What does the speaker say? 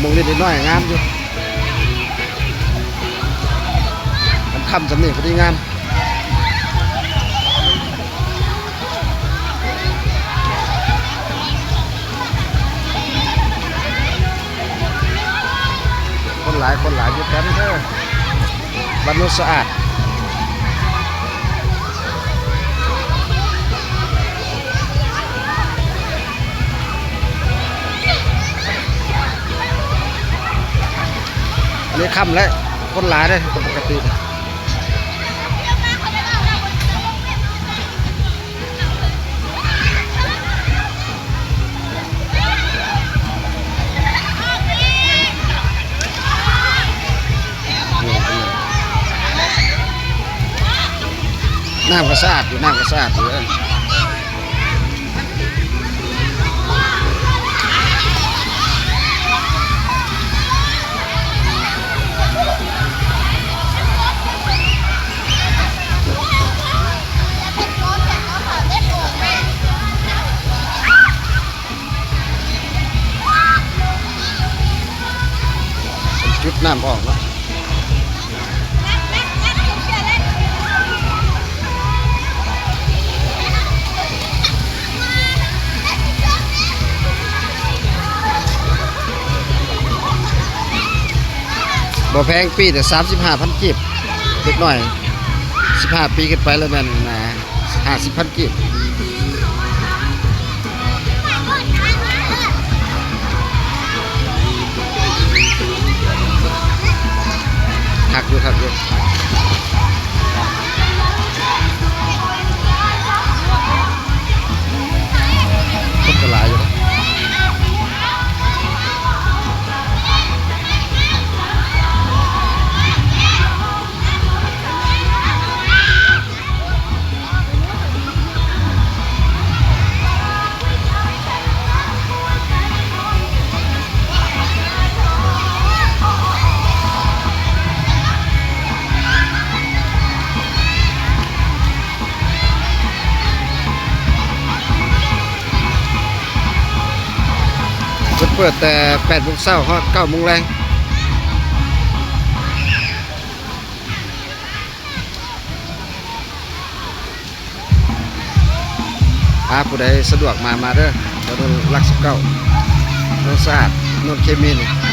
ໂຮງຮຽນເດັກນ້ອຍງາມຢູ່ ມັນຄ່ຳສ່ຳນີ້ພໍດີງາມ. ຄົນຫຼາຍ ຄົນຫຼາຍຢູ່ແຖວນີ້ເດີ ບ້ານໂນນສະອາດ. ອັນນີ້ຄ່ຳແລ້ວ ຄົນຫຼາຍເດ້ ປົກກະຕິ. ນ້ຳກໍສະອາດຢູ່ ນ້ຳກໍສະອາດຢູ່ເອີ. ຈຸດນ້ຳອອກເນາະ. ບໍ່ແພງ ປີລະສາມສິບຫ້າພັນກີບ ເດັກນ້ອຍສິບຫ້າປີຂຶ້ນໄປລະແມ່ນນະ ຫ້າສິບພັນກີບ. ຄັກຢູ່ ຄັກຢູ່ ຄົນກໍຫຼາຍຢູ່. ເພິ່ນເປີດແຕ່ແປດໂມງເຊົ້າຮອດເກົ້າໂມງແລງ. ອາ ຜູ້ໃດສະດວກມາ ມາເດີ ຖະໜົນຫຼັກສິບເກົ້າ ໂນນສະອາດ ໂນນເຄມີນີ້.